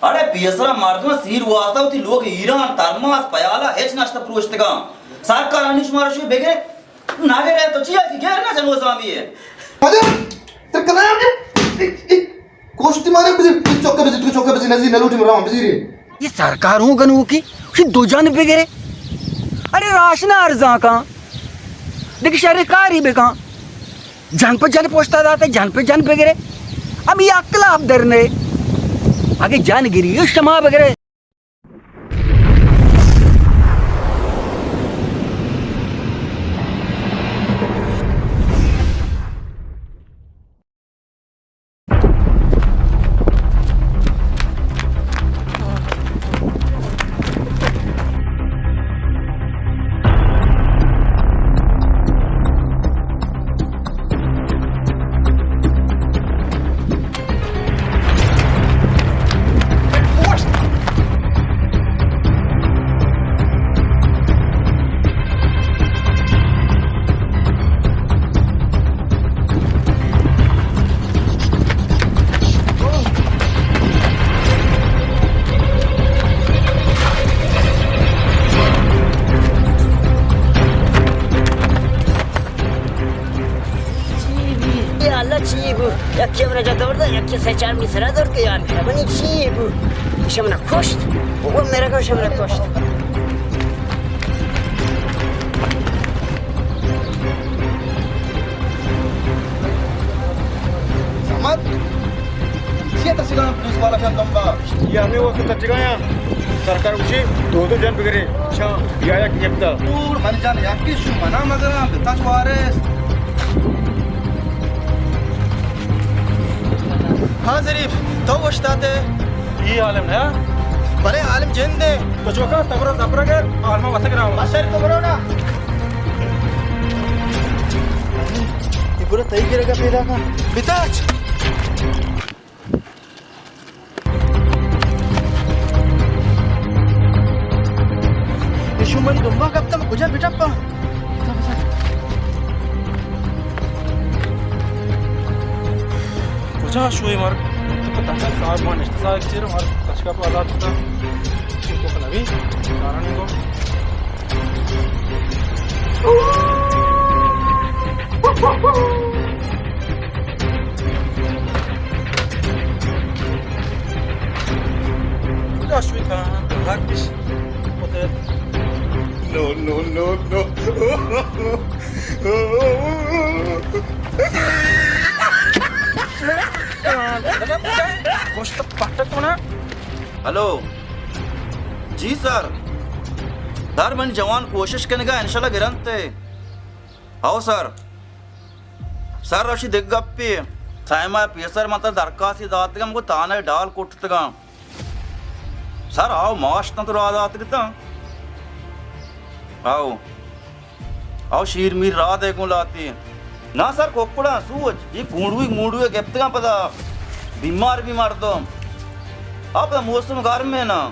اڑے پیسرا مردم سیر واسطہ وتی لوگ ایران، ترماس، پیالہ، ہچ نشتہ پروشتگاں۔ سرکارانی شمارا شوی بگرے، نہ گرے تو چیا کہ گیر نہ جنو زامی ہے۔ اجے، تر کلام نے، کوشتی مارے بزی، چوکا بزی، تو چوکا بزی، نزی نلوٹی مرام بزی رے۔ یہ سرکار ہوں گنوکی، شی دو جن بگرے۔ اڑے راشن ارزاں کاں، دیکھ شر کاری بکاں۔ جن پہ جن پوشتا داتے، جن پہ جن بگرے۔ ہمیں عقل آپ در نے۔ اگے جن گری، شما بگرے۔ چی بی؟ یا اللہ، چی بو؟ یکی ہمرا جا دور دا، یکی سے چار می سرا دور کے یار۔ منی چی بو؟ شمنا کشت۔ وہ میرا کو شمنا کشت۔ سمت؟ چیا ترسگاں پولیس والا شان دمبا؟ یہ ہمیں واسطے ترسگاں۔ سرکار گوشی دو دو جن بگرے، شان بیا یک گپتا۔ دور من جان یکی شو منا مگراں بتاچ وارث۔ ہاں ظریف، تو اوشتاتے؟ یہ عالم ہے؟ بلے عالم جند ہے۔ تو چوکا تبرو زبرگر عالم واسطے گراں۔ بشر تو برو نا۔ یہ پورا تئی گرگا پیدا کا۔ بتاچ۔ ایشو منی دمبا کپتا، من کجا بٹپا؟ کجا شوئے مر؟ تو تنگا صاحب مان نشتہ صاحب چیر مر کچکا پہ آزاد کتا۔ چی کو نبی؟ کارانی کو۔ کجا شوی کان؟ تو حق کش. نو، نو، نو، نو. گوشت پٹک منا. ہلو. جی سر. سر، من جوان کوشش کنگا، انشاءاللہ گرنت. ہو سر. سر، اشی دگہ گپے. سائما پیسر من ترا درخواستی داتگاں، گوں تانے ڈال کٹتگاں. سر، آؤ ماشتاں تو راہ داتگتاں. آؤ. آؤ شیر میر راہ دے گوں لاتی. نا سر، ککڑاں سوج، یہ گونڈوی مونڈوی گپتگاں پدا. بیمار بی مردم. آ پدا موسم گرم ہے نا.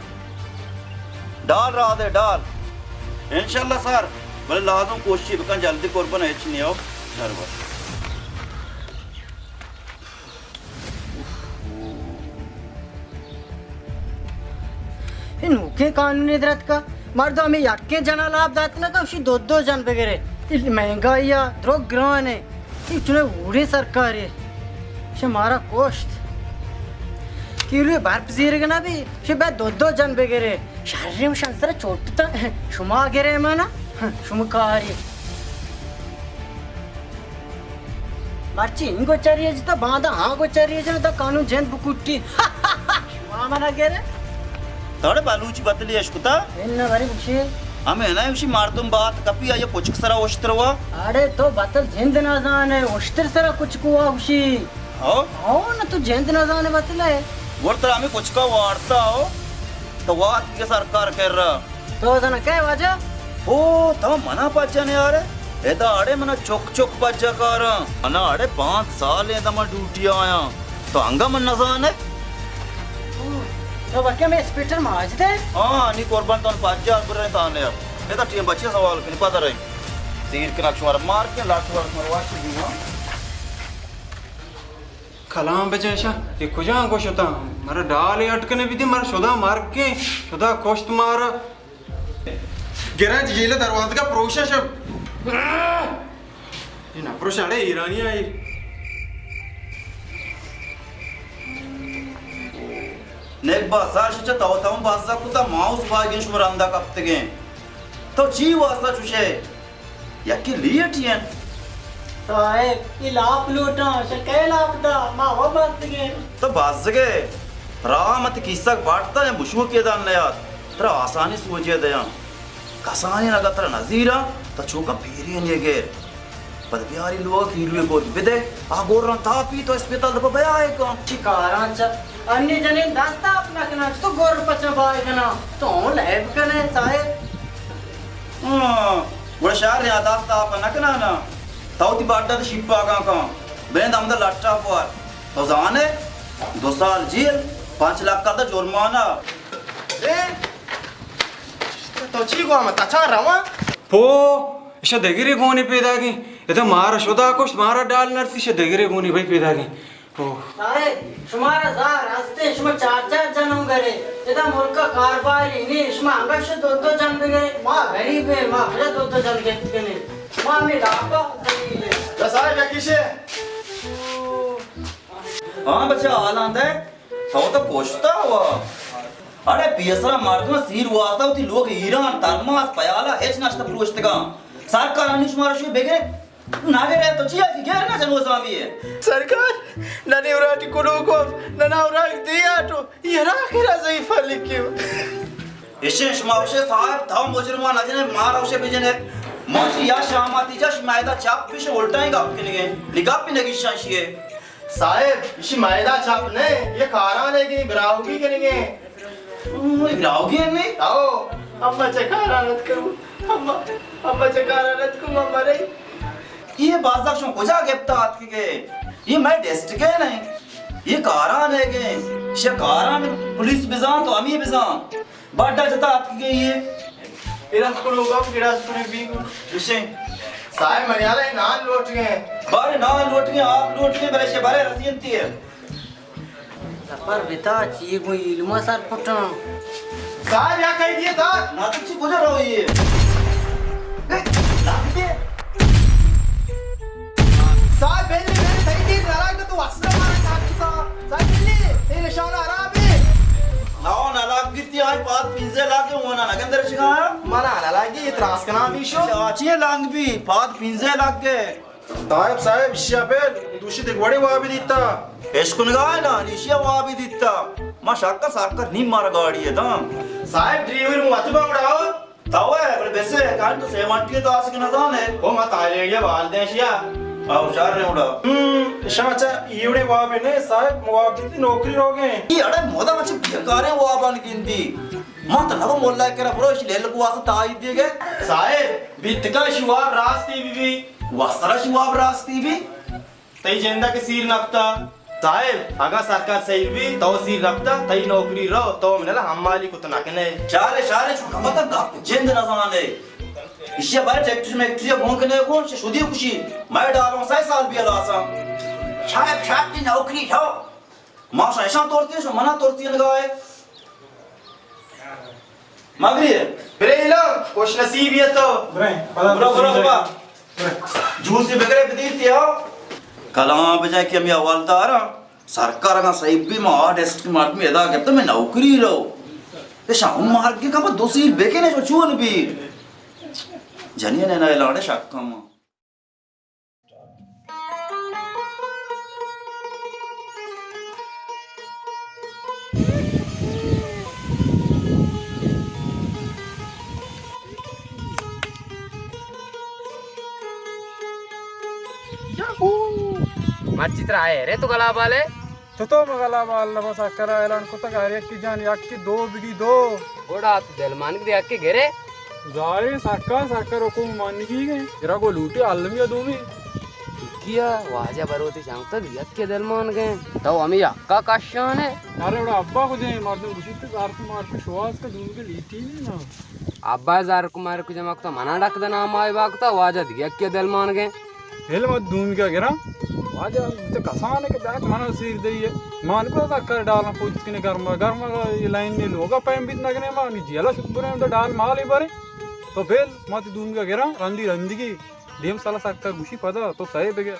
ڈال راہ دے، ڈال. انشاءاللہ سر، بلے لازم کوشش بکن، جلدی قربان ہچ نیو. شر بات. اے نوکیں قانونے دراتکا، مردم ہمے یکیں جنا لاپ دات نہ کن، اشی دو دو جن بگرے. اے مہنگائی ء درو گران ہے. اے چنے وڑیں سرکارے. شہ مارا کوشت. کیلوے برپ زیرگ نہ بی، شہ بے دو دو جن بگرے. شریں شن سر چوٹتا. شما گرے منا، شما کاری. مرچی این گوچری جتا، باندا ہاں گوچری جتا، قانون جند بکٹی. شما منا گرے. تڑ بلوچی بتلی اش کتا؟ ان بری بکشی. ہمیں نہ اسی مردم بات کپی آیا پچک سرا اشتر وا. اڑے تو بتل جند نہ زانے، اشتر سرا کچک وا گوشی. ہو؟ ہو، نہ تو جند نہ زانے بتلے. ور ترا ہمیں کچکا وارتا ہو، تو وات کے سرکار کر رہا. تو زنا کئے واجہ؟ او، تو منا پجا نیارے؟ ادا اڑے منا چک چک پجا کاراں. منا اڑے پانچ سال ایں دما ڈیوٹی آیاں. تو انگا من نزانے؟ او، تو بکے میں اسپیٹر ماج دے؟ ہاں، نی قربان تون پجا برے تانے. ادا ٹیم بچے سوال کنی پتہ رہی. سیر کنک شمار مار کے لاٹ شمار شمار واش دیواں. کلام بجن شا، اے کجا گوشتاں؟ مرا ڈالے اٹکنے بیدی، مرا شدا مرگیں، شدا کشت مارا۔ گرنچ جیل دروازگا پروشا شب۔ اے نہ پروشا، اڑے ایرانی آئی۔ نیک بازار شچ تو تم بازار کتا، ماؤس باگین شما رندا کپتگیں۔ تو چی واسطہ چوشے؟ یکے لیٹ ین۔ صاحب، اے لاپ لوٹاں، شکے لاپ دا، ما و بزگیں۔ تو بزگے؟ راہ مت کیسک باٹتا یا مشوکے دان نیاد۔ ترا آسانی سوجے دیاں۔ کسانی نگا ترا نزیرا، تو چوکا پیرے نیگے۔ پد بیاری لوگ ہیلوے گور بدے، آ گورن تاپی تو اسپتال دپا بیا اے کن۔ چی کاراں چہ انی جنین دست آپ نہ کناں، چہ تو گور پچا بائے کناں، تو اون لیب کنے صاحب۔ ہاں، گڑا شہر یا دست آپ نہ کناں نا۔ تو تی باڈا تے شیپا کن کن۔ بین دم دا لٹا پوار۔ تو زانے، دو سال جیل، پانچ لاکھ کا دا جرمانہ۔ اے، تو چی گوا ما تچا رواں؟ پو، ایشاں دگرے گونی پیداگیں۔ ادا مارا شدا کشت، مارا ڈال نرسی، ایشاں دگرے گونی بھئی پیداگیں۔ پو۔ صاحب، شمارا زار ہستیں، شما چار چار جنوں گرے۔ ادا ملکا کارباری نی، شما انگا شو دو دو جن بگرے۔ ما غریب ہیں، ما کجا دو دو جن گپت کنے۔ ما ہمیں لاپا غریب ہیں۔ بس صاحب، یکی شے۔ ہاں بچہ، حالاں دے۔ تو تو پوشتا ہوا۔ اڑے پیسرا مردم سیر واسطہ وتی لوگ ایران، ترماس، پیالہ، ہچ نشتہ پروشتگاں۔ سرکارانی شمارا شوی بگرے، نہ گرے تو چیا کہ گیر نہ جنو زامی ہے۔ سرکار، نہ نیوراٹی کلو کو، نہ ناوراگ دیاٹو، یہ راہ کرا ضعیف لکیو۔ اشے شما وشے صاحب، تھا مجرمان نہ جنے، مارا وشے بجنے۔ ماشی یا شاماتی جا شما ادا چپ پیش الٹائیں گپ کنگے، نگاہ پہ نگیشان شیے۔ صاحب، ایشی مائدہ چپ نہ، یہ کاران ہے کہ براہوگی کنگے۔ اوہ، براہوگی ہے نہیں؟ او، اما چہ کاران اتکو، اما، اما چہ کاران اتکو، اما رہی۔ یہ بازار شما کجا گپتا آتکگے؟ یہ میں ڈسٹرکٹ ہے نہیں۔ یہ کاران ہے کہ، شہ کاران پولیس بزان تو ہمیں بزان۔ بڈا جتا اتکگے یہ۔ گڑاس کڑو گپ، گڑاس کڑو بیگو۔ بشیں۔ صاحب، منی حالا نان لوٹ گئے۔ بارے نان لوٹ گئے، آپ لوٹ گئے، بلے شے بارے رسینتی ہے۔ سفر بتا، چی گو علم سر پٹاں۔ صاحب، یا کہی دیے تھا۔ نہ تو چی کجا رہو یہ؟ اے، لگتے۔ صاحب، بلی، بلی، صحیح چیز نہ لگتا تو اصلا مارا کاٹ چکا۔ صاحب، بلی، یہ نشانہ خراب ہے۔ ناو نہ لگ گیتی، آئی پاد پنزے لگ گئے، وہ نہ نگندر چکا۔ منا نہ لگی، یہ تراس کنا بھی شو۔ اچھا، اچھی لنگ بھی، پاد پنزے لگ گئے۔ صاحب، صاحب، اشیا پہل دوشی دگوڑے وابی دیتا۔ اشکنگا ہے نا، نیشیا وابی دیتا۔ ما شکا سرکار نیم مارا گاڑی ہے داں۔ صاحب، ڈریور مو اتبا اڑاؤ۔ تاوے، بلے بسے، کان تو سیونٹی تو آسک نہ زانے۔ او ما تھائیلینڈ یا بال دیں شیا۔ آو، شار نے اڑا۔ ہم، شما چا ایوڑے وابے نے صاحب، مواب دیتی نوکری روگے۔ ای اڑے مودا مچ بیکاریں وابان گندی۔ ما تو نبا مولا کرا برو، اش لیل کو واسطہ تائی دیگے۔ صاحب، بیتکا شواب راستی بی بی۔ واسطہ شواب راستی بی۔ تئی جند ء کہ سیر نہ کتا۔ صاحب، اگاں سرکار سہی بی، تو سیر نہ کتا، تئی نوکری رو، تو منلا حمالی کت نہ کنے۔ چارے، چارے، چون کمتا گپ جند نہ زانے۔ ایشی ء بارے ٹریکٹر میکٹری ء گون کنے گون، چہ شدی کشی۔ مئے ڈالوں سئے سال بی لاساں۔ صاحب، صاحب، تئی نوکری رو۔ ما شا اشان ترسی، شو منا ترسی لگائے۔ مگری، برے ایلان، خوش نصیبی ہے تو۔ برے، پدا برو، برو، برو۔ برے۔ جوسی بگرے بدیتی ہو۔ کلام بجائے کہ ہمیں حوالدار ہاں۔ سرکار اگاں صحیح بی ما آ ڈسٹرکٹ مردم ادا گپتا میں نوکری رو۔ اشان مارگی کا دو سیر بکنے جو چون بی۔ جنین ہے نا اعلان شک کم۔ مرچی ترا آئے رے تو گلاب والے۔ چتو مغلا مال نہ بس اکرا اعلان کتگ ہر یکی جان یکی دو بگی دو۔ گڑا تو دل مانگ دے یکی گرے۔ ظاہر سکا سکر حکم مانگی گئے۔ گرا گو لوٹی عالمی دومی۔ کیا واجہ بروتی شانتا یکی دل مان گئے۔ تو ہمیں یکا کشان ہے۔ ارے وڑا ابا کو دے مردم گشت زار کو مار کو شواز کا دون کے لیتی نہیں نا۔ ابا زار کو مار کو جمع کتا منا ڈک دنا مائی باکتا واجہ دی یکی دل مان گئے۔ علم دومیگا گراں۔ واجہ، تو کسانے کہ بیت منا سیر دئیے۔ مان کو سرکار ڈالاں پوچ کنے گرما، گرما یہ لائن نے لوگا پیم بیت نگنے ما، نی جیلا شد بریں، تو ڈال مالے بریں۔ تو بیل، ما تی دومیگا گراں، رندی رندگی۔ دیم سالا سرکار گوشی پدا، تو سہے بگر۔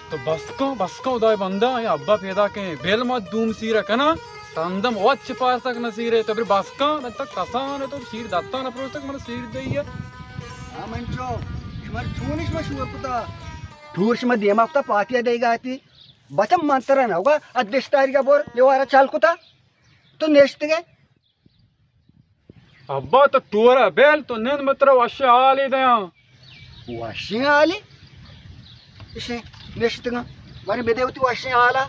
تو بس کن، بس کن، خدای بندہ، اے ابا پیدا کن، بیل ما دوم سیرا کنا، تندم وچ پارتک نہ سیرے، تو بری بس کن، من تک کسان تو شیر دتا نہ پروشتک، من سیر دئیے۔ ہاں منچو، شمار چونش ما شور کتا؟ ٹور شما دیما کتا پاتیا دئیگا تی، بچم من ترا نہ ہوگا، اد دشتاری کا بور لیوارا چال کتا، تو نشتگے۔ ابا تو ٹورا بیل، تو نند متر وشیں حالے دیاں۔ وشیں حالے؟ اشیں نشتگاں۔ بارے بدے وتی وشیں حالا۔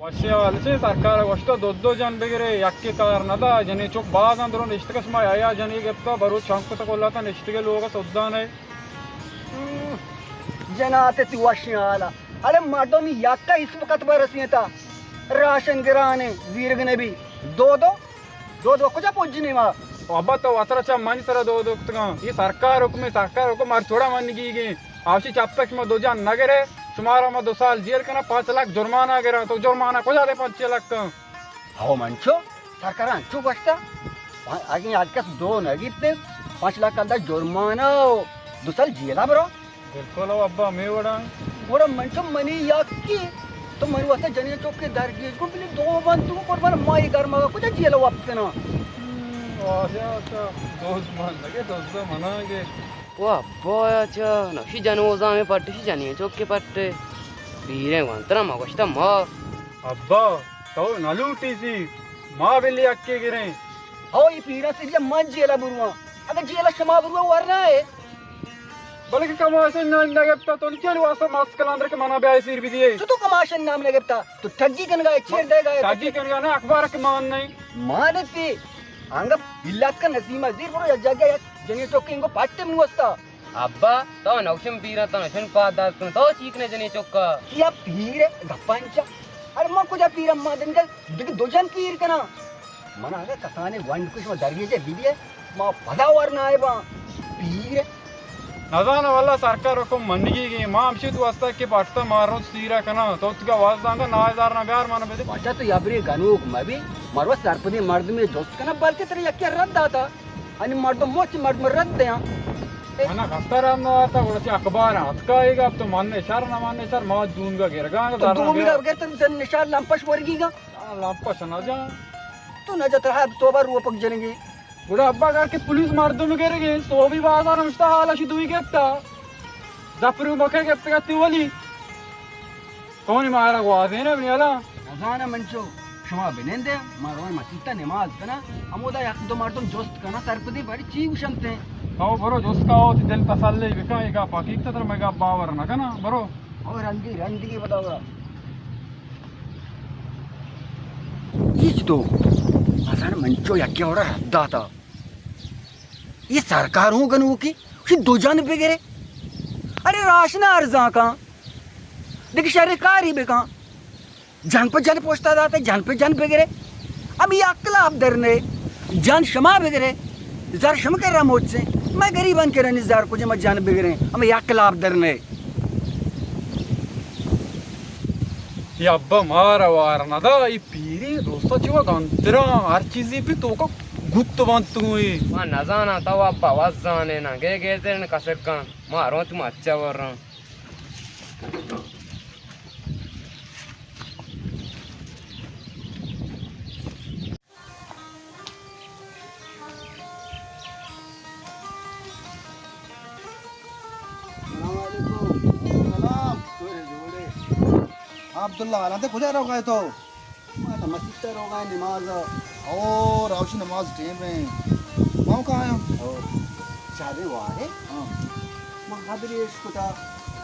وشیں حال چے؟ سرکار گوشتا دو دو جن بگرے، یکے کار ندا، جنے چک باز اندرو نشتگا، شما یا یا جنے گپتا، برو چنک تا کلاتا نشتگے لوگا سدانے۔ جنات تی وشیں حالا۔ ارے مردم یکا اسپکت برسیتا، راشن گرانے، زیرگ نبی۔ دو دو دو دو کجا پجنی ما؟ او ابا تو وترا چا منی سرا دو دو کتگاں۔ یہ سرکار حکم ہے، سرکار حکم ہر چھوڑا من گیگیں۔ آشی چپ تک شما دو جان نہ گرے، شمارا ما دو سال جیل کنا، پانچ لاکھ جرمانہ گرا۔ تو جرمانہ کجا دے پانچ چھ لاکھ کن؟ ہو منچو، سرکار انچو گوشتا۔ اگیں ہر کس دو نہ گیتے، پانچ لاکھ اندر جرمانہ و دو سال جیلا برو۔ بالکل او ابا، ہمے وڑا۔ گڑا من چو منی یکی تو من واسطہ جنی چوکے درگیج کو بلی دو بند تو قربان مائی گھر مگا کجا جیل وقت کنا۔ واجہ چا دوست من لگے، دوست منا گے۔ او ابا چا نشی جنوزا میں پٹ، شی جنی چوکے پٹ۔ پیریں وانترا ما گوشتا ما۔ ابا، تو نہ لوٹی سی، ما بلی یکی گریں۔ ہو، ای پیرا سری من جیلا برواں۔ اگر جیلا شما برواں ورنا ہے۔ بلکہ کماشن نام نہ گپتا، تو چل واسطہ ماسک کلاندر کہ منا بیا سیر بھی دیے۔ تو تو کماشن نام نہ گپتا، تو ٹگی کنگا ہے، چیر دے گا ہے۔ ٹگی کنگا نا، اخبار کہ مان نہیں۔ مانتی، انگا بلات کا نسیمہ زیر برو یا جگہ یا جنی چوکی انگو پاٹے منوستا۔ ابا، تو نوشن پیرا، تو نوشن پاد دات کن، تو چیک نے جنی چوکا۔ کیا پیر ہے؟ گپانچا۔ ارے ما کجا پیرا، ما دنگل دگہ دو جن پیر کنا۔ من اگہ کسانے ونڈ کش ما درویجے بیدیے، ما پدا ور نائباں۔ پیر۔ نزاناں واللہ سرکار حکم منگی گی، ما ہمشی تو واسطہ کہ پٹتا مارو سیرا کنا، تو تگا واز دانگا نا ہزار نا بیار مانا بدے۔ واجہ تو یبرے گنوک مبی، مرو سرپدی مردمی جست کنا، بلکہ ترے یکی رد داتا۔ انی مردم مچ مردم رد دیاں۔ منا خستہ رد نہ داتا، گڑا چہ اخبار اتکا اے گپ تو من شر نہ من شر، ما دونگا گرگا تو دونگا گر تن نشان لمپش ورگی گا۔ آ، لمپش نہ جان۔ تو نہ جتر ہب صوبہ روپک جنگی۔ گڑا ابا اگر کہ پولیس مردم گرگے، صوبی بازار ہمشتا حالا شی دوئی گپتا۔ دپرو مکہ گپتگا تی ولی۔ کونی مارا گوازینے بنی الا۔ نزانہ منچو، شما بنندے، ما روئے مسیتا نماز کنا، ہمودا یک دو مردم جست کنا، سرپدی بری چی گوشنتے۔ تو برو جست کا ہو، تی دل تسلی بکن، ایگا پاکیک تر مگا باور نہ کنا، برو۔ او رندی، رندی کے بتاؤ گا۔ ہیچ تو، مثلاً منچو یکی اور حد داتا۔ یہ سرکار ہوں گنوکی، شی دو جن بگرے۔ ارے راشن ارزان کن۔ دیکھ شر کاری بکن۔ جن پہ جن پوشتا داتا، جن پہ جن بگرے۔ ہم یہ اکلاپ درنے۔ جن شما بگرے۔ زر شما کرا موچ سے۔ میں غریبان کرا نی زر کجے ما جن بگریں۔ ہم یہ اکلاپ درنے۔ یہ ابا مارا وار ندا، یہ پیری روسا چوا گنترا، ہر چیزی پہ توکا گت بنت ہوئی۔ ما نزانا تو ابا وزانے نا، گے گے ترن کسر کن، ما رون تو ما اچھا ورن۔ السلام علیکم۔ سلام۔ عبداللہ، حالانتے کجا روگا ئے تو؟ ما تو مسیت ءَ روگا ئے نماز ءَ۔ او، روشی نماز ٹیم ایں۔ ما کہاں آیا؟ او، شادی وارے؟ ہاں۔ ما خبری اش کتا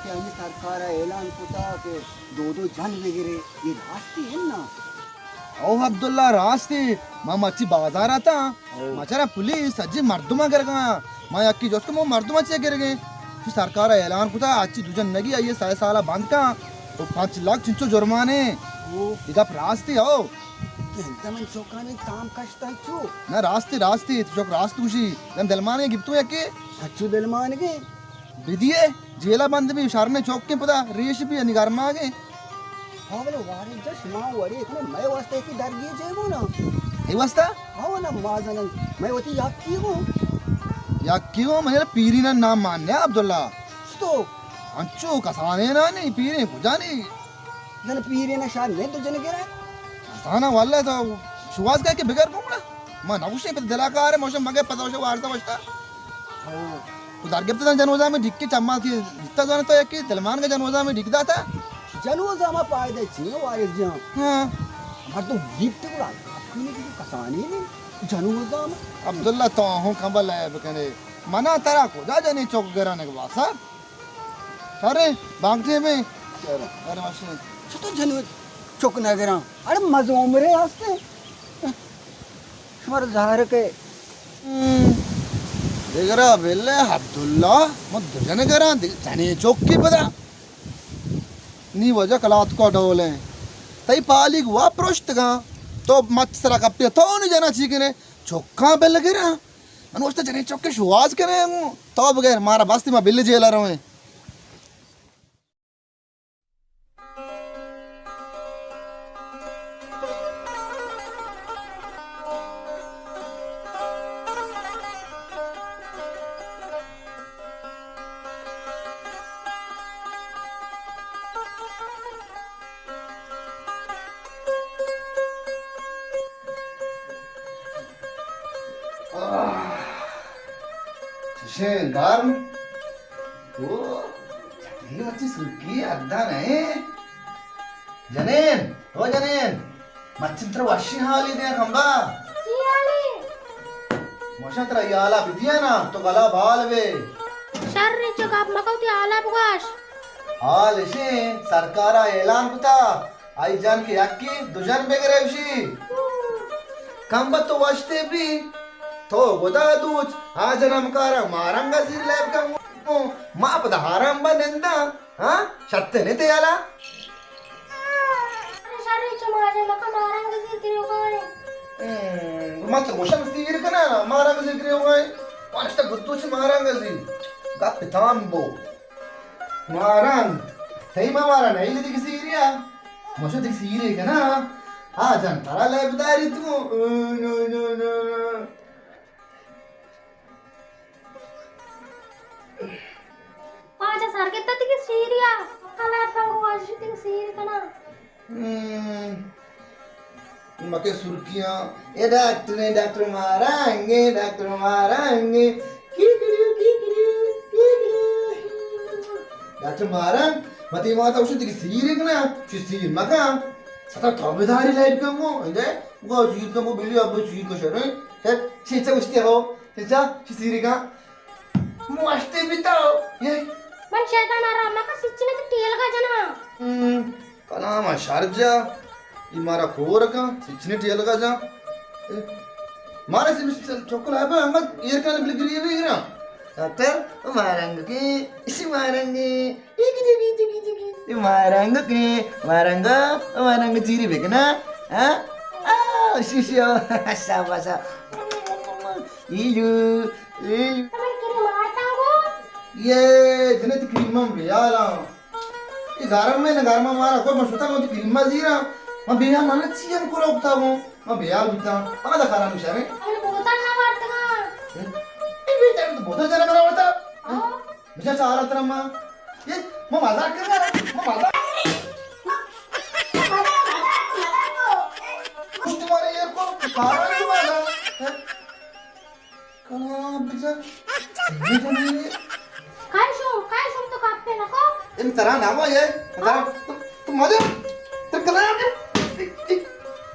کہ ہمیں سرکار ءَ اعلان کتا کہ دو دو جن بگرے، یہ راستی ہے نا؟ او عبداللہ، راستی، ما مرچی بازار آتا، او۔ ما چرا پولیس سجی مردم گرگا، ما یکی جست کہ مو مردم چے گرگے؟ چی سرکار اعلان کتا، اچی دو جن نگی، آئیے سہ سالا بند کا، او پانچ لاکھ چنچو جرمانے۔ او۔ یہ گپ راستی ہو؟ من چوکانی تام کشتا چو؟ نہ، راستی، راستی، تو چوک راست گوشی۔ دم دلمانے گپتو یکی؟ اچو دلمانگے۔ بدیے، جیلا بند بی، شریں چوکیں پدا ریش بی، انی گرماگیں۔ ہاں، بلے وارث جان، شما وڑے کنے، مئے واسطہ یکی درگیجے گو نا۔ اے واسطہ؟ ہاں نا، مازن، مئے وتی یکی گو۔ یکی گو، من پیری نا نام ماننے عبداللہ۔ تو؟ انچو کسانے نا نی، پیریں کجا نی؟ زن پیریں نا شاید نہیں تو جن گرا۔ کسانا واللہ تو شواز کا کہ بگر گمڑا۔ ما نگوشیں پہ دلا کارے، موشم مگے پتہ وشے وارث وشتا۔ ہاں۔ تو در گپت تاں جنوزا میں ڈھک کے چما کی جتا زانا تو یکی دلمان کا جنوزا میں ڈھک داتا۔ جنوزا ما پائدہ چی وارث جان۔ ہاں۔ مردم گپت گڑا، آپ کو نہیں کسانی نہیں۔ جنوزا میں۔ عبداللہ تو ہوں کمبل ہے بکنے۔ منا ترا کجا جنیں چوک گرانے کے واسا؟ ارے، بانک ٹیم ہے۔ ارے، ماشین۔ چطور جنوزا چوک نہ گراں؟ ارے، مزومرے ہستے۔ شمار ظاہر کہ۔ ہم۔ دگرا بلے عبداللہ، من دو جن گراں، دگ-، جنے چوکی پدا۔ نی وجہ کلات کو ڈول ہیں۔ تئی پالیگ وا پروشتگاں، تو مچ سرا کپتے، تو نی جنا چی کنے، چوکاں بل گراں۔ من وشتا جنے چوکے شواز کنے، تو بغیر مارا بستی ما بل جیلا رویں۔ آہ، چشیں گرم۔ او، چٹنی مرچی سرکی ادا نہ ایں۔ جنین، او جنین، مرچی ترا وشی حالی دیں کمبا۔ چی حالی؟ موشا ترا یالا بدیا نا، تو گلا بال بے۔ شر چو گپ مکو، تی حالا بگوش۔ حال اشیں، سرکارا اعلان کتا، آئی جن کہ یکی دو جن بگرے اشی۔ کمبت تو وشتے بی، تو گدا دوچ، آ جنم کارا مارنگا زیر لیب کن۔ ما پدا حرام با نندا، ہاں؟ شتے نے تے یالا۔ شر چو ماجے مکا مارنگا زیر گریو گائے۔ ہم، ما تو گوشم سیر کنا، مارنگا زیر گریو گائے۔ وانشتا گدو چھ مارنگا زیر۔ گپ تام بو۔ مارنگ، تئی ما مارا نہیں لدی کسی ایریا۔ مشو تک سیرے کنا، آ جان ترا لیب داری تو۔ پاچا سر کتا تک سیریا، کلا پنگو آج تک سیر کنا۔ ہم۔ مکے سرکیاں، اے ڈاکٹر ایں، ڈاکٹر مارانگے، ڈاکٹر مارانگے، کی کریو، کی کریو، کی کریو۔ ڈاکٹر مارانگ، متی ماتا اوشن تکی سیر کنا، چی سیر مکا۔ ستا تو بداری لائٹ کم کو، اندے، وہ سیر کم کو، بلی ابو سیر کو شرے۔ چچا اشتے ہو، چچا، چی سیر کا۔ موشتے بیتا، یہ۔ من شیطان آرام مکا، سچنے تو ٹیل کا جنا۔ ہم۔ کلام ءَ شر جا، ای مارا کور کن، سچنی ٹیلگا جا۔ اے، مارا سی چوکل ہے، انگت ایر کن بلگری بھی گرا۔ ڈاکٹر، مارنگ کے، اسی مارنگ کے، ٹیکی ٹیکی ٹیکی ٹیکی۔ مارنگ کے، مارنگ، مارنگ چیری بکنا۔ ہاں؟ آ، شیشو، شاباش۔ ایلو، ایلو۔ یہ جنت کریم بیالا۔ اے گرم ایں نہ گرم ایں، مارا کو من شتا من کریما زیرا۔ من بیال من چی ہم کرا اکتا ہوں۔ من بیال بیتا۔ آ دا خراب نشانے۔ ہمیں بوتل نہ وارتگا۔ اے بیٹا تو بوتل جنا کرا وارتا۔ ہاں۔ بچا چارا ترا ما۔ یہ ما مزاق کرنا ہے۔ ما مزاق۔ کچھ تمہارے یہ کو کارا نہیں والا۔ کنا بجا۔ بجا نہیں۔ کای شو، کای شو تو کاپے نکو۔ ان ترا نامو یہ۔ ترا تو، تو مجا۔ تر کنا کر۔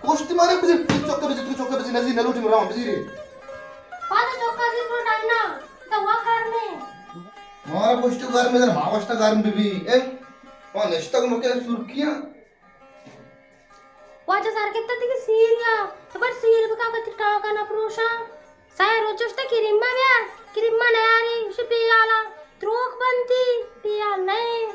کوشتی مارے بجے، چوکا بجے، تو چوکا بجے، نزی نلوٹی مرام بجی رے۔ پادا چوکا زی تو ڈانا۔ تو وا کر میں۔ مارا کوشتی گھر میں، ما کوشتا گھر میں بھی۔ اے، وہاں نشتا کو مکے سرکیاں۔ واجہ سر کتا تئی سیریا، تو بر سیر بکا کتی ٹانکا نہ پروشا۔ سائے روچ اشتا کریمہ بیار، کریمہ نیاری، اسی پیالا، تروک بنتی، پیال نئے۔